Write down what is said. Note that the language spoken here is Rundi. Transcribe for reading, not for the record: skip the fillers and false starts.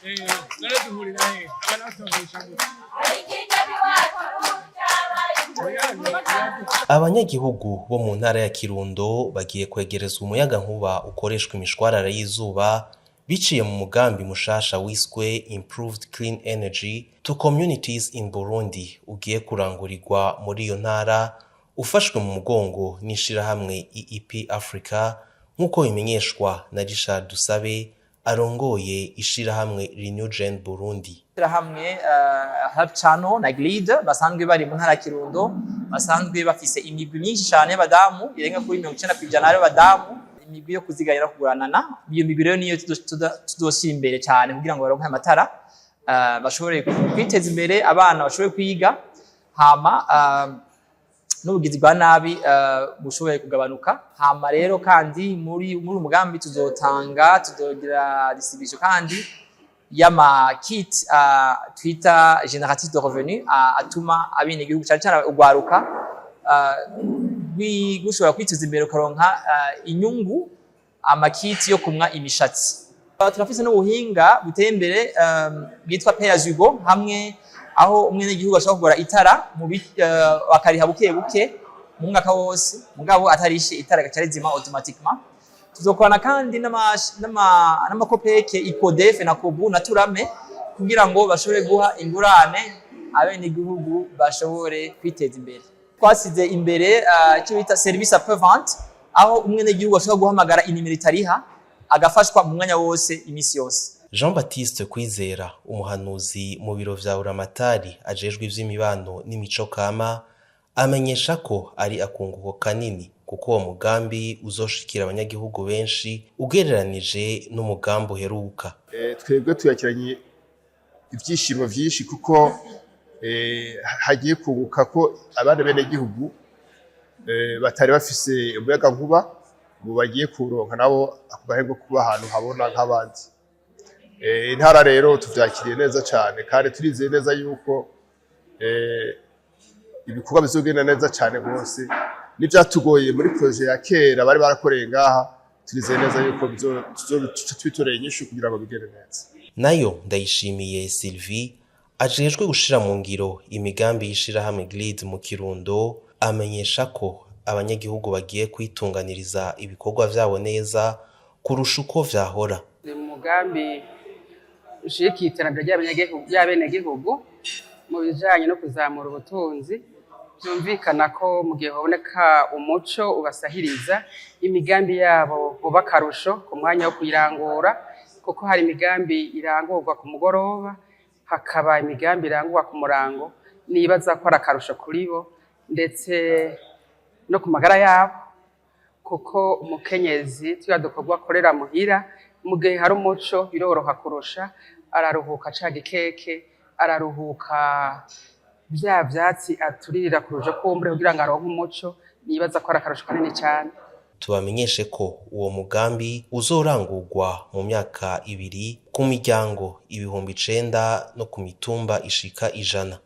None duhurira he? Aba natongesha gute? Abanyagihugu bo mu ntara ya Kirundo bagiye kwegerezwa umuyagankuba ukoreshwa imishwarara y'izuba biciye mu mugambi mushasha wiswe Improved Clean Energy to Communities in Burundi, ugiye kurangurirwa muri iyo ntara ufashwe mu mugongo n'ishirahamwe EEP Africa, nk'uko bimenyeshwa na Richard Dusabe arongoye ishirahamwe Renewgen Burundi. Hamwe Help Channel na Glid basanzwe bari mu ntara ya Kirundo, basanzwe bafise imigwi myinshi cyane y'abadamu, irenga kuri 90% y'abadamu, imigwi yo kuziganya no kuguranana. Iyo migwi rero niyo tuzoshyira imbere cyane kugira ngo baronke amatara, bashobore kwiteza imbere, abana bashobore kwiga, hama n'ubugizi bwa nabi bushobore kugabanuka. Hama rero kandi muri uyu mugambi tuzotanga, tuzogira distribution kandi y'ama kit twita génératrice de revenu, atuma abenegihugu, cyane cyane ugwaruka, gushobora kwiteza imbere, ukaronka inyungu, ama kit yo kumwa imishatsi. Turafise n'ubuhinga buteye imbere bwitwa pay as you go, hamwe aho umwenegihugu ashobora kugura itara bakariha buke buke mu mwaka wose, mugabo atarishe itara gaca rizima automatiquement. Tuzokorana kandi n'amakopeke Ikodefe na Kobu na Turame kugira ngo bashobore guha ingurane abenegihugu bashobore kwiteza imbere. Twasize imbere icyo bita service après-vente, aho umwenegihugu ashobora guhamagara inimero itariha agafashwa mu mwanya wose, imisi yose. Jean Baptiste Kwizera, umuhanuzi mu biro vya Buramatari ajejwe ivy'imibano n'imico kama, amenyesha ko ari akunguko kanini kuko uwo mugambi uzoshikira abanyagihugu benshi ugereranije n'umugambi uheruka. Twebwe tuyakiranye ivyishimo vyinshi kuko hagiye kunguka ko abana benegihugu batari bafise umuyagankuba ubu bagiye kuronka nabo ako gahengwe kuba ahantu habona nk'abandi. Intara rero tuvyakiriye neza cane kandi turizeye neza yuko ibikorwa bizogenda neza cane rwose. N'ivyatugoye muri projet ya kera bari barakoreye ngaha, turizeye neza yuko tubitoreye inyishu kugira ngo bigende neza. Nayo Ndayishimiye Sylvie, ajejwe gushira mu ngiro imigambi y'ishirahamwe Glid mu Kirundo, amenyesha ko abanyagihugu bagiye kwitunganiriza ibikorwa vyabo neza kurusha uko vyahora. Ni umugambi ushigikiye iterambere ry'abenegihugu mu bijanye no kuzamura ubutunzi. Byumvikana ko mu gihe haboneka umuco ubasahiriza, imigambi yabo buba akarusho ku mwanya wo kuyirangura, kuko hari imigambi irangurwa ku mugoroba, hakaba imigambi irangurwa ku murango. Nibaza ko ari akarusho kuri bo ndetse no ku magara yabo, kuko umukenyezi tuya dukorwa akorera muhira, mu gihe hari umuco biroroha kurusha, araruhuka ca gikeke, araruhuka vya vyatsi aturirira kurusha kumbure kugira ngo aronke umuco. Nibaza ko ari akarusho kanini cane. Tubamenyeshe ko uwo mugambi uzorangurwa mu myaka 2 ku miryango 9000 no ku mitumba ishika 100.